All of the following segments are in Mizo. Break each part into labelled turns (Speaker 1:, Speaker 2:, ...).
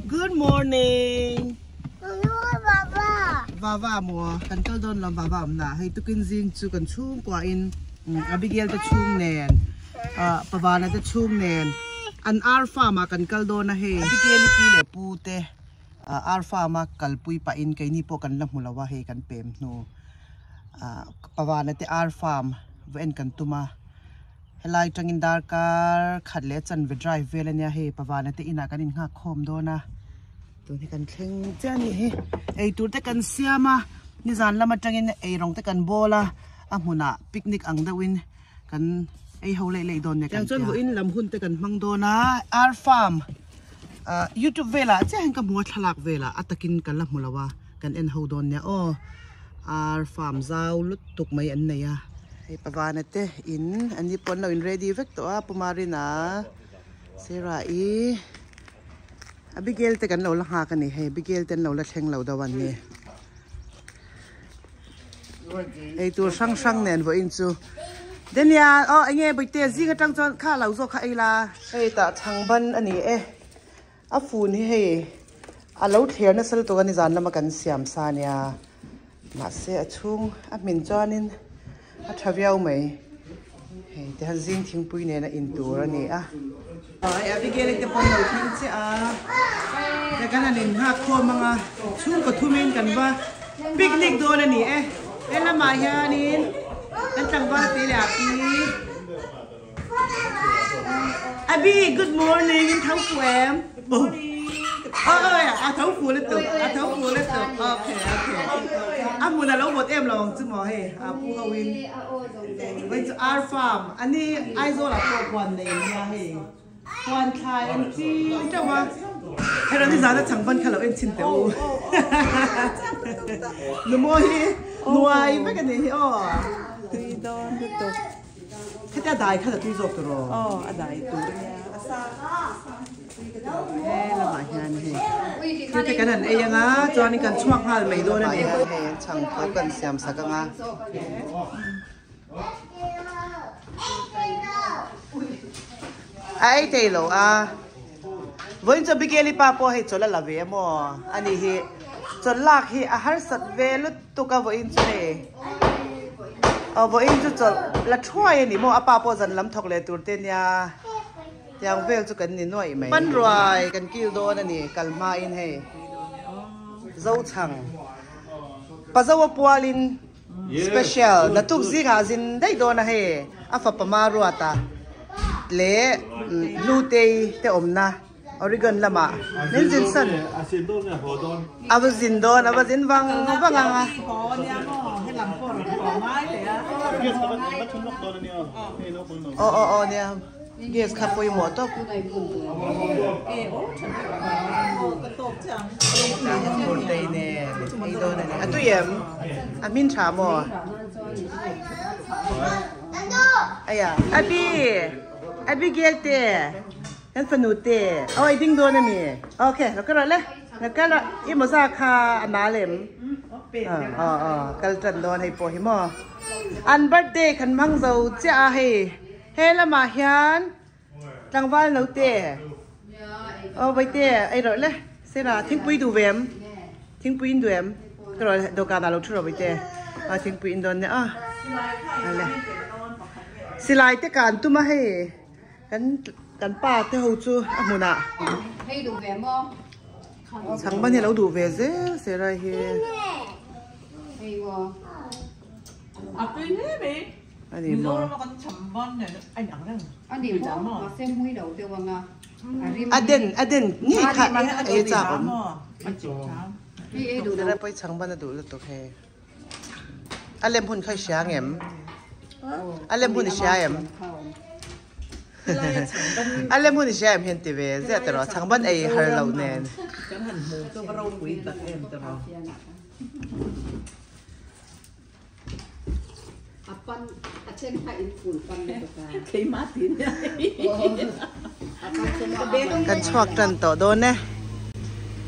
Speaker 1: Good morning. Vava maw kan kal dawn lawm vava awm na hei tukin zing chu kan chhungkua in Abigail te chhung nen Pavana te chhung nen an ar farm ah kan kal dawn a hei Abigail i pi leh pu te ar farm a kalpui pah in keini pawh kan la hmu lo a hei kan pem hnu Pavana te ar farm va en kan tum a. Helai tangin darkar khat leh chanve drive vel ania hei pavana te inah kan innghak khawm dawn a tun hi kan thleng chiah a nih hi eitur te kan siam a nizan lam atangin eirawng te kan bawl a a hmunah picnic ang deuhin kan ei ho leh leh dawn nia kan tia. Tiang chuan vawiin lam hun te kan hmang dawn a ar farm ah youtube velah chiah hian ka hmu a thlalak velah a takin ka la hmu lo a kan en ho dawn nia aw ar farm zau lutuk mai an nei a. Hei pavana te in an ni pawh an lo in ready vek tawh a Pu Marina Sarah i Abigail te kan lo la nghak a ni hei Abigail te an lo la thleng lo deuh a ni eitur hrang hrang nen vawiin chu Daniel aw eng nge bawihte zing atang chuan kha lo zawk kha ei la hei tah chhang ban a ni e a fun hi hei a lo thler nasa lutuk a ni zan lama kan siam sa a nia. Mahse a chhung a hmin chuanin a tha viau mai. Hei te hian zing thingpui nena in tur a ni a. Hei Abigail te pawn lo thleng chiah a. Hei kan han innghak khawm ang a, chhungkaw thumin kan va picnic dawn a ni e. He lamah hianin kan tlangval te leh a pi Abi, good morning, in tho fu em? Oi, a tho fu lutuk, a tho fu lutuk. Okay, okay. A hmun a lo vawt em lo ang chu maw hei, a pu ho in. Vawi chu ar farm, ani Aizawl ah pawh huan nei an nia hei. Huan thlai an ching teuh a. Hei rawn nizan a chhang ban kha lo en chhin teh u. Nu maw hi nuai vek a nih hi aw.
Speaker 2: Tui dawn lutuk.
Speaker 1: Hetia dai kha la tui zawk tur aw.
Speaker 2: Aw a dai tur ania a sa
Speaker 1: He lamah hian hei thil te kan han ei anga chuanin kan chhuak nghal mai dawn a ni. Hei an chhang tho kan siam sak anga. A ei thei lo a. Vawiin chu Abigail i pa pawh hei chawlh a la ve amaw ani hi chawlh lak hi a harsat ve lutuk a vawiin chu hei aw vawiin chu chawlh la thuai a ni maw a pa pawh zan lam thawk leh tur te nia tiang vel chu kan ni nuaih mai. Hmanruai kan kil dawn a ni kal hmain hei Zochhang Pazoa pualin Special naktuk zingah a zin daih dawn a hei a fapa Maruata leh Hlutei te awmna Oregon lamah min zin san a va zin dawn a va zin vang vang ang a. Aw aw aw nia. Gas kha pawimawh tawp. Kurtei nen ei dawn a ni. A tui em? A hmin tha maw? Aya, Abi! Abigail te! Kan fanu te! Aw ei ding dawn a mi? Okay, lo kal rawh le. Lo kal rawh. I mawza kha a nal em? Aw aw, kal tan dawn hei pawh hi maw? An birthday kan hmang zo chiah a hei. He lamah hian tlangval naute aw vaite ei rawh le Sera thingpui duh ve em thingpui in duh em ka rawh le dawhkanah lo thu rawh vaite a thingpui in dawn nia aw ale silai te kan tum a hei kan kan pa te ho chu a hmunah chhang ban hi a lo duh ve zel Sera hi. A ni maw? A den a den ngei kha ei chak awm. Sera pawh i chhang ban a duh lutuk hei. A lem hun kha i hria ang em? A lem hun i hria em? A lem hun i hria em hian ti ve ziah tawh rawh chhang ban ei har loh nen.
Speaker 3: A pan a then kha in phul pan lutuk a.
Speaker 2: Keimah ti nia.
Speaker 1: Kan chhuak tan tawh dawn e.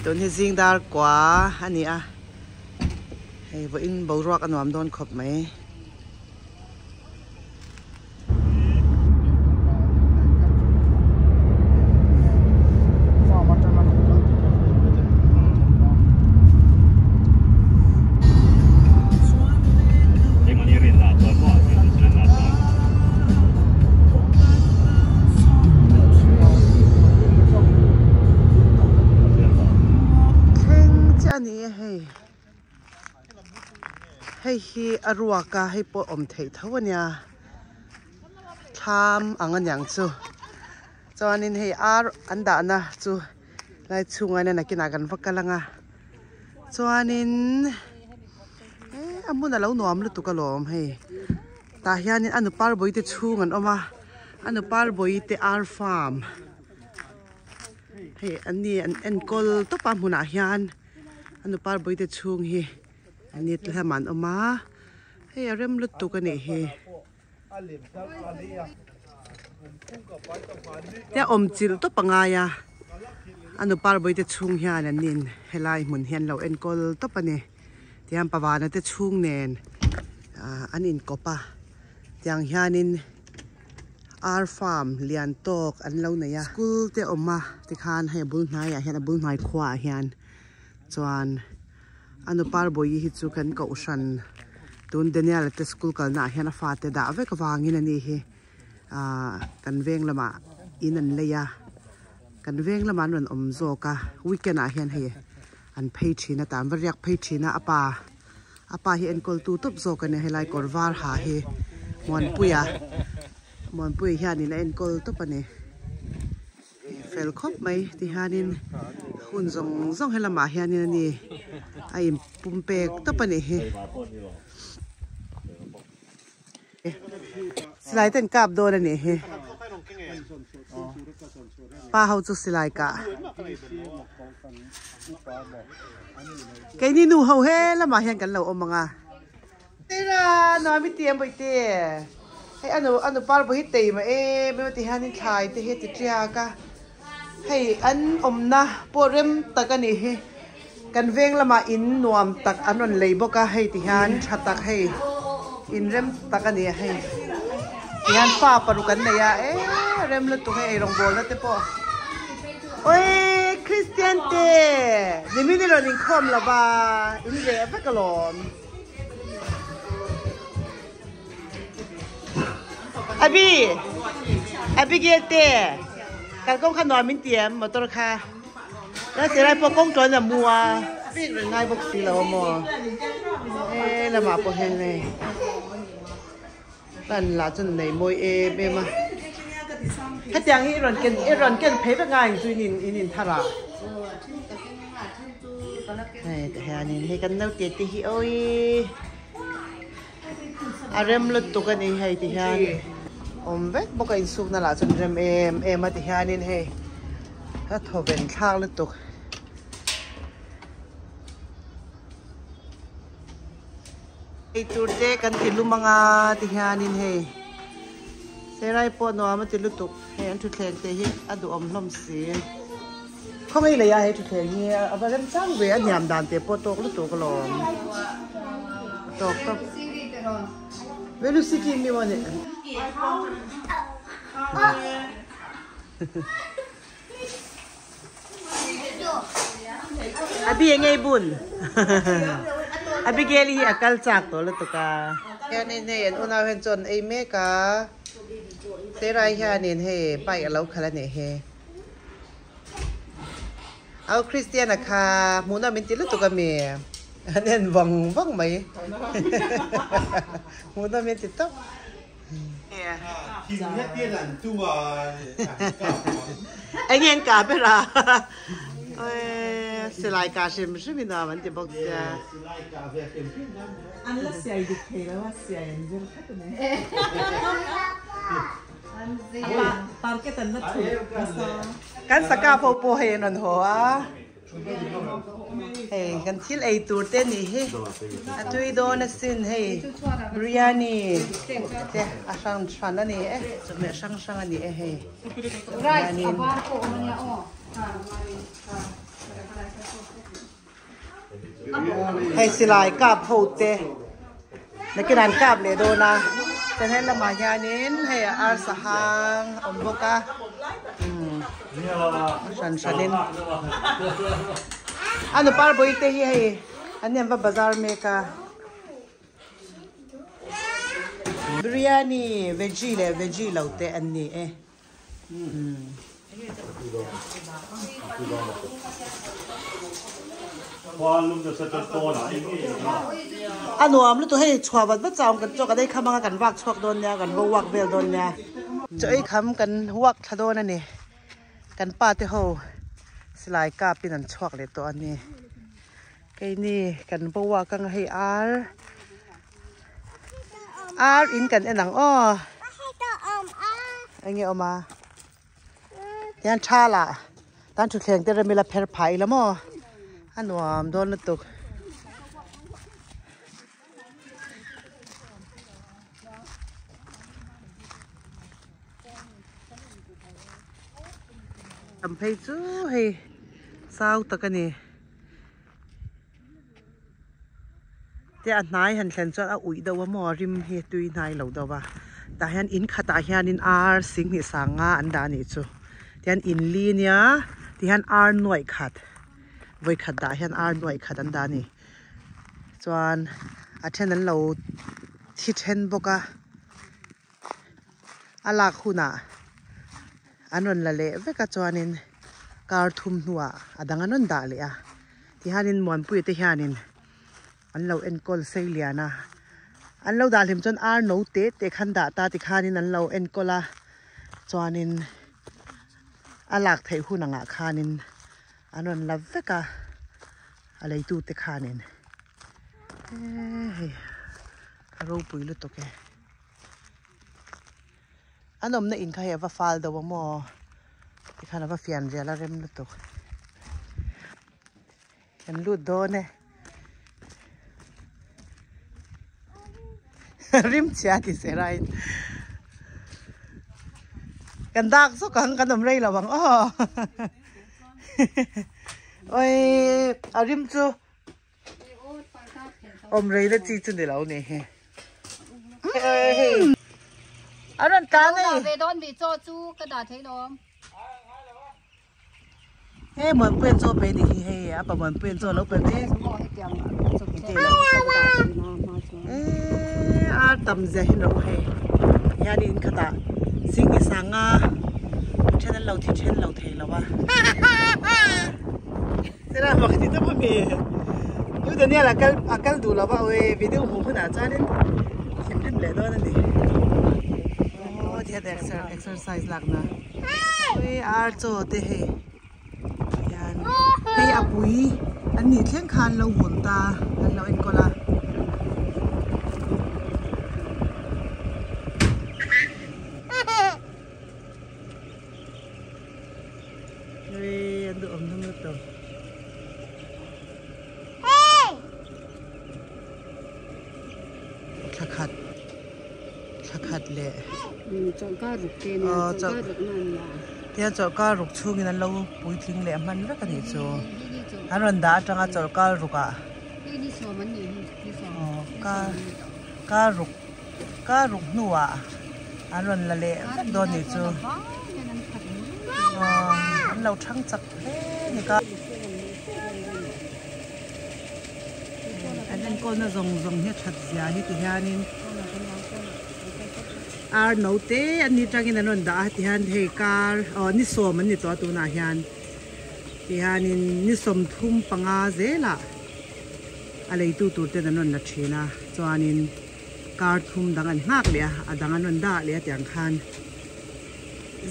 Speaker 1: Tun hi zing dar kua a ni a. Hei vawiin boruak a nuam dawn khawp mai. Hei hi a ruak a hei pawh awm theih tho a nia thlam ang aniang chu chuanin hei ar an dahna chu lai chhungah hian nakinah kan va kal ang a chuanin eh a hmun a lo nuam lutuk alawm hei tah hianin a nupar bawih te chhung an awm a a nupar bawih te ar farm hei an ni an enkawl tawp a hmunah hian a nupar bawih te chhung hi an ni tlem an awm a hei a rem lutuk a nih hi. Te awm chilh tawp a ngai a a nu parbawi te chhung hian an in helai hmun hi an lo enkawl tawp a ni tihian pavana te chhung nen ah an inkawp a tiang hianin ar farm lian tawk an lo nei a school te awm a tikhan hei a bul hnaiah hian a bul hnai khuaah hian chuan. A nu Parbawi hi chu kan kohhran tun Daniel te school kalna ah hian a fate dah vek avangin a ni hi ahh kan veng lamah in an lei a kan veng lamah an rawn awm zawk a weekend ah hian hei an phei thin a tan va riak phei thin a a pa a pa hi enkawl tu tawp zawk a nia helai kawr var ha hi Muanpuia Muanpuia hianin a enkawl tawp a ni. Fel khawp mai tihianin hun zawng zawng helamah hianin a ni a inpum pek tawp a nih hi. Silai te an kap dawn a nih hi. Pa ho chu silai kah. Keini nu ho he lamah hian kan lo awm ang a. Tira nuam i ti em bawihte hei a nu a nu par pawh hi tei mah em em a ti hianin thlai te hi a ti tiak a hei an awmna pawh rem tak a nih hi kan veng lamah in nuam tak an rawn lei bawk a hei ti hian tha tak hei in rem tak a ni a hei ti hian fa paruk an nei a eh rem lutuk hei eirawngbawlna te pawh awii Christian te nimin i rawn inkhawm lova in reh vek alawm. Abi Abigail te kalkawng kha nuam min ti em motor kha la silai pawh kawng tawn a mu a bik reng ngai bawk si lo a maw he lamah pawh hian hei lan lah chuan nei mawi em em a hetiang hi i rawn ken i rawn ken phei vek ngai ang chu in in in thar ah. Hei tah hianin hei kan naute te hi awii a rem lutuk a ni hei ti hian awm vek bawk a insukna lah chuan rem em em a ti hianin hei a thawven thlak lutuk. Eitur te kan ti lum anga ti hianin hei serai pawh nuam a ti lutuk hei an thutthleng te hi a duhawm hlawm si khawngaih lei ah hei thutthleng hi a va rem chang ve a hniam dan te pawh tawk lutuk alawm a tawk tawp Velocity mi maw ni. Abi eng ei bun Abigail hi a kal chak tawh lutuk a. Hianin hei an unau hian chaw an ei mek a, Serai hianin hei bike a lo khalh a nih hi. Au Christian-a kha hmuhnawm min ti lutuk a mi, an en vang vang mai hmuhnawm min ti tawp. Eng nge an kah ber a? Silai kah hrim hrim in nuam an ti bawk sia.
Speaker 2: An la siai dik thei lo a, siai an zir khat a ni. Target an la thulh nasa.
Speaker 1: Kan sakap ho pawh hei an rawn haw a. Hei kan thil ei tur te nih hi a tui dawn asin hei biryani te a hrang hran a ni e chawhmeh hrang hrang a ni e hei biryani hei silai kap ho te nakin an kap leh dawn a chuan he lamah hianin hei arsa hang a awm bawk a umm a hran hranin a nu parbawi te hi hei an ni an va bazar mek a biryani veggie leh veggie lo te an ni e umm. A nuam lutuk hei chhuah vat vat chau kan chaw kan ei kham anga kan vak chhuak dawn nia kan va walk vel dawn nia chaw ei kham kan walk thla dawn a ni kan pa te ho silai kap in an chhuak leh tawh a ni keini kan va walk anga hei ar ar in kan en ang aw enge awm a. Tihian tha lah tan thutthleng te rem ila pher phah ila maw a nuam dawn lutuk. Tam phei chu hei chau tak a ni. Te a hnai han thlen chuan a uih deuh a maw rim hi tui hnai lo deuh a tah hian in khatah hianin ar singhnih sanga an dah a nih chu tihian in li nia tihian ar nuaih khat vawi khat dah hian ar nuaih khat an dah a ni chuan a then an lo thi then bawk a a lak hunah an rawn la leh vek a chuanin kar thum hnuah a dang an rawn dah leh a tihianin Muanpuia te hianin an lo enkawl sei lian a an lo dah hlim chuan ar no te te khan dah ta tikhanin an lo enkawl a chuanin a lak theih hun angah khanin an rawn la vek a a leitute khanin hei a ropui lutuk e. An awmna in kha hei a va fal deuh a maw tikhan a va fian rial a rem lutuk kan lut dawn e rim chhia ti se rain kan dak zawk ang kan awm rei lo ang aw oi a rim chu. Awm rei na chi chu ni lo ni hi. A rawn tlan a ni.
Speaker 3: Ve dawn mi chaw chu ka dah thei lawm.
Speaker 1: He Muanpuian chaw pe ni hi hei a pa Muanpuian chaw lo pe mek. Ar tam zia hi lo hei. Hian in khatah sing ni sanga then an lo thi then lo thei lo a. Sera mak ti tawp ami U Daniel a kal a kal duh lova awi video hmuh hunah chuanin thinrim leh dawn a ni aw tihian exercise lakna awi ar chaw te hei hian hei a pui an nih thleng khan lo vun ta an lo enkawl a. Ui an duhawm hlawm lutuk. Thla khat thla khat leh
Speaker 3: Chawlhkar ruk te nia chawlhkar ruk na an la.
Speaker 1: Tihian chawlhkar ruk chhungin an lo puitling leh hman vek a nih chu. An rawn dah atanga chawlhkar rukah. Aw kar ruk Kar ruk hnuah an rawn la leh vek dawn nih chu. Aw an lo thang chak hle ni ka. An enkawlna zawng zawng hi a that zia hi ti hianin ar no te an ni tangin an rawn dah a ti hian hei kar aw ni sawm an ni tawh a tunah hian ti hianin ni 35 zelah a leitu tur ten an rawn la thin a chuanin. Kar thum dang an nghak leh a, a dang an rawn dah leh a tih ang khan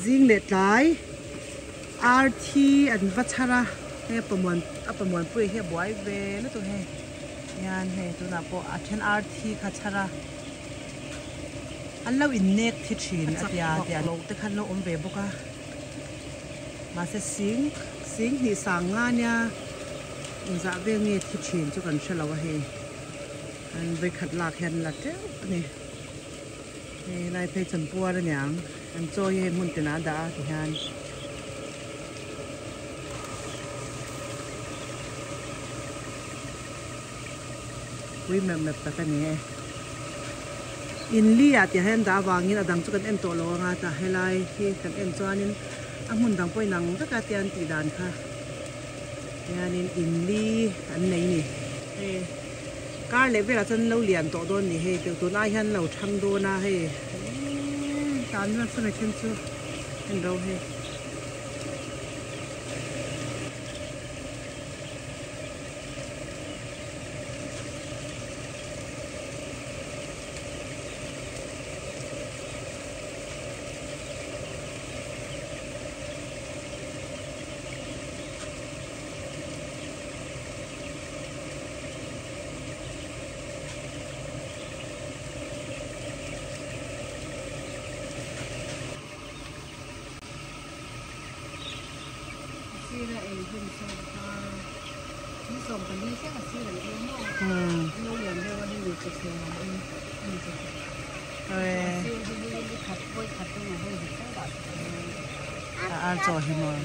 Speaker 1: zing leh tlai ar thi an va chhar a, hei a pamuan a pamuan pui hi a buai ve lutuk hei hian hei tunah pawh a then ar thi kha chhar a an lo in nek thi thin a tia tia lo te kha an lo awm ve bawk a mahse sing sing hnih sang nga nia inzah vel nge thi thin chu kan hre lo a hei. An vawikhat lak hian la teuh a ni. Hei lai phei chuan puar a niang. An chaw hi hei hmun tinah a dah a tihian. Pui mep mep tak a ni e. In li ah tih hian dah avangin a dang chu kan en tawh lo anga tah helai hi kan en chuanin a hmun dang pawh inang vek a tian tih dan kha hianin in li an nei ni. Hei. Kar leh velah chuan lo lian tawh dawn ni hei teuh tun ai hian lo thang dawn a hei tan nasa mai then chu en ro hei. Ar chaw hi maw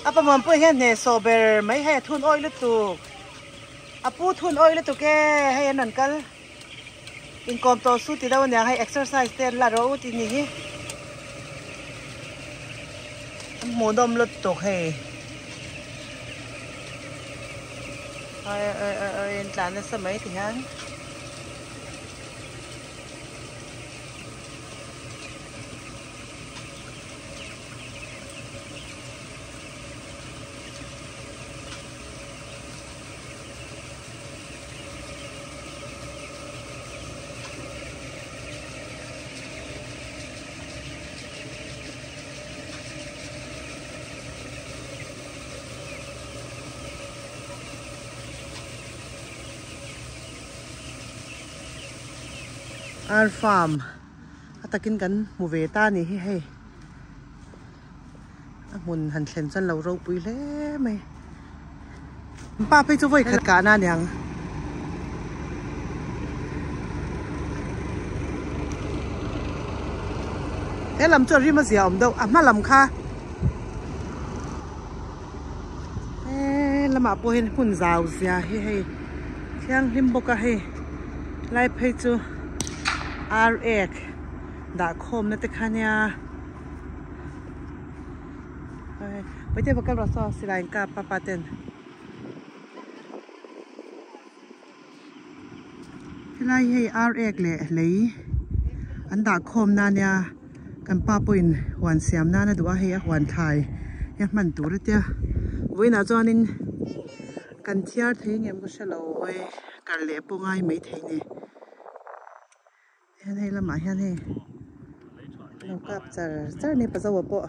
Speaker 1: a pa muan pawh hian hnehsawh ber mai hei a thun awih lutuk a pu thun awih lutuk e hei an rawn kal inkawm tawh su ti deuh aniang hei exercise te an la rawh u tih ni hi an hmuhnawm lutuk hei oi oi oi oi an tlan nasa mai ti hian. Ar farm a takin kan hmu ve ta a ni hi hei a hmun han thlen chuan lo ropui hle mai pa phei chu vawi khat kahna a niang. He lam chu a rim a zia awm deuh a hma lam kha he lamah pawh hian hmun zau zia hi hei thianghlim bawk a hei lai phei chu ar ek dah khawm na te kha nia paite va kal rawh saw silai in kap papa ten. Helai hei ar ek leh lei an dah khawm na nia kan pa pawhin huan siam nan a duh a hei a huan thlai hi a hman tur a tia vawiinah chuanin kan thiar thei ngem ka hrelo hawi kar leh pawh ngai maithei ni. Hian hei lamah hian hei lo kap char char ni pazawa pawh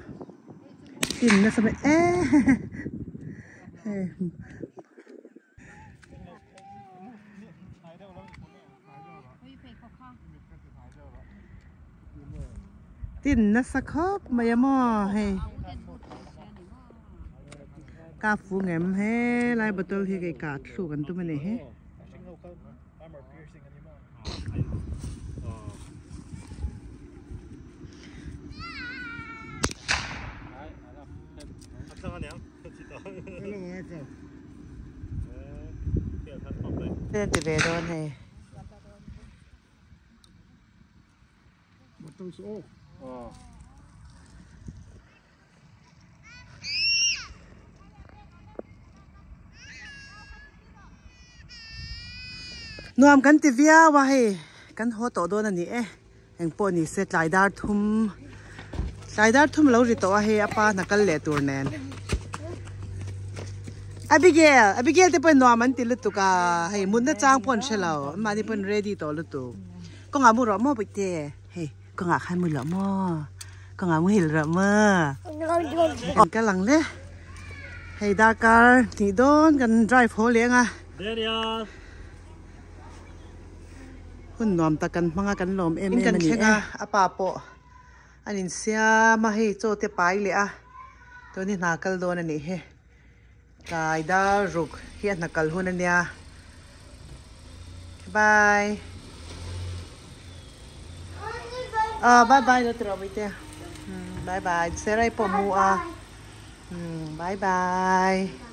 Speaker 1: tin nasa mai eh hei tin nasa khawp mai a maw hei kap fu ngem helai bottle hi kei kah thluk an tum a ni hi. Ti ve dawn hei. Nuam kan ti viau a hei kan haw tawh dawn a ni e engpawh ni se tlai dar thum tlai dar thum lo ri tawh a hei a pa hna kal leh tur nen Abigail Abigail te pawhin nuam an ti lutuk a hei mutna chang pawh an hre lo mahni pawhin ready tawh lutuk kawngah mu rawh maw bawihte hei. Ka ngah khan mui loh maw? Ka ngah muhil rah maw? Kan kal ang le. Hei darkar hnih dawn kan drive haw leh anga. Hun nuam tak kan hmang a kan lawm em em a ni e. A pa pawh an insiam a hei chaw te pai leh a tun hi hna kal dawn a nih hi. Tlai dar ruk hi a hna kal hun a nia. Bye. Ah bye bye lo ti rawh Puitea. Bye bye. Serai pawh mu a. Bye bye.